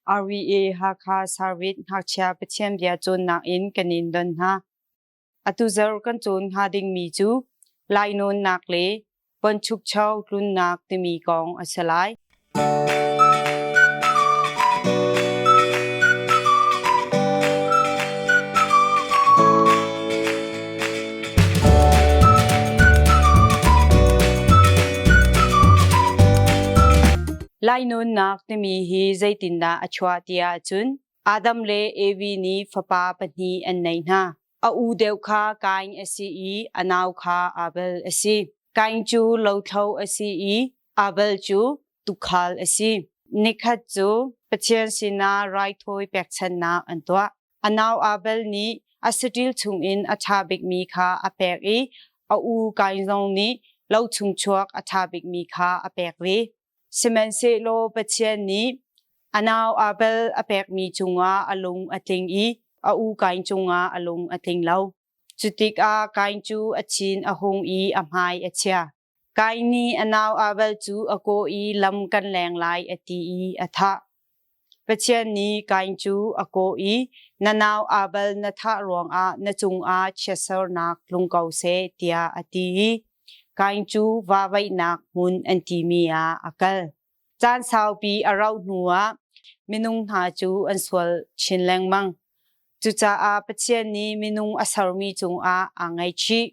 RVA Hakha Service ngakchia Pathian bia cawnnak in kan in don hna. Atu zarh kan cawn hnga dingmi cu lainawnnak le bonchukcho tlunnak timi kong a si lai. Lainawnnak timi hi zeitindah a chuah tiah cun Adam le Evi nih fapa pahnih an nei hna. A u deuh kha Kain a si i a nau kha Abel a si. Kain cu lothlo a si i Abel cu tuukhal a si. Nikhat cu Pathian sinah raithawi pekchanhnak an tuah. A nau Abel nih a saṭil chungin a ṭha bikmi kha a pek i a u Kain zong nih lo chung chuak a ṭha bikmi kha a pek ve. Sihmanhsehlaw Pathian nih a nau Abel a pekmi cungah a lung a tling i a u Kain cungah a lung a tling lo. Cutikah Kain cu a chin a hung i a hmai a chia. Kain nih a nau Abel cu a kawh i lam kan leng lai a ti i a thah. Pathian nih Kain cu a kawh i na nau Abel na thah ruangah na cungah chiatsernak tlung ko seh tiah a ti i Kain cu vahvaihnak hmun an timi ah a kal. Caan saupi a rauh hnuah minung hna cu an sual chin lengmang. Cucaah Pathian nih minung a sermi cungah aa ngaihchih.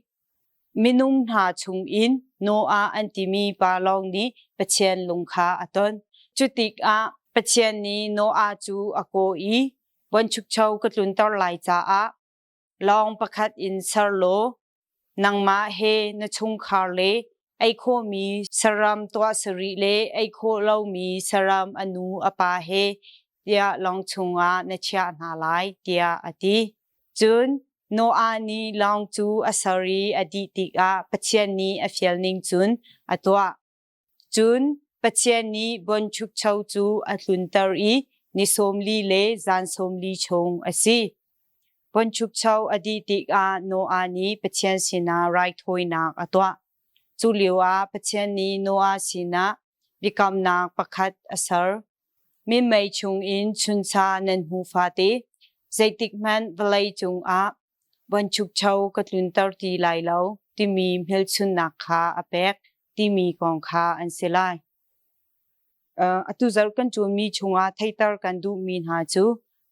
Minung hna chungin Noah an timi pa lawng nih Pathian lung kha a ton. Cutikah Pathian nih Noah cu a kawh i buanchukcho ka tlunter lai caah lawng pakhat in ser law nangmah he na chungkhar le ei khawhmi saram tuah sarih le ei khawh lomi saram a nu a pa he tiah lawng chungah na chiah hna lai tiah a ti. Cun Noah nih lawng cu a ser i a dih tikah Pathian nih a fial ning cun a tuah. Cun Pathian nih buanchukcho cu a tlunter i ni 40 le zan 40 chung a si. Buanchukcho a dih tikah Noah nih Pathian sinah raithawinak a tuah. Cu lioah Pathian nih Noah sinah biakamnak pakhat a ser. Minmei chungin chuncha nan hmu fate, zeitikhmanh vawlei cungah buanchukcho ka tlunter ti lai lo timi hmelchunhnak kha a pek timi kong kha an si lai. Atu zarh kan cawnmi chungah theihter kan duhmi hna cu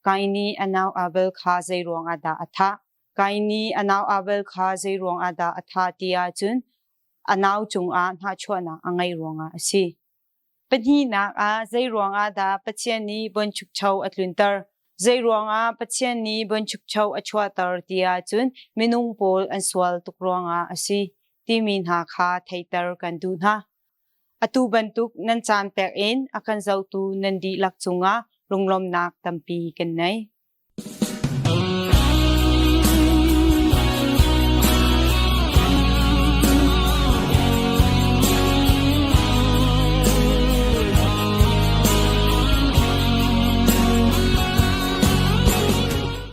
Kain nih a nau Abel kha zei ruangah dah a thah? Kain nih a nau Abel kha zei ruangah dah a thah ti ahcun a nau cungah hnahchuahnak a ngeih ruangah a si. Pahnihnak ah zeiruangah dah Pathian nih buanchukcho a tlunter? Zeiruangah Pathian nih buanchukcho a chuahter ti ahcun minung pawl an sual tuk ruangah a si timi hna kha theihter kan duh hna. Atu bantuk nan caan pek in a kan zohtu nan dihlak cungah lunglawmhnak tampi kan nei.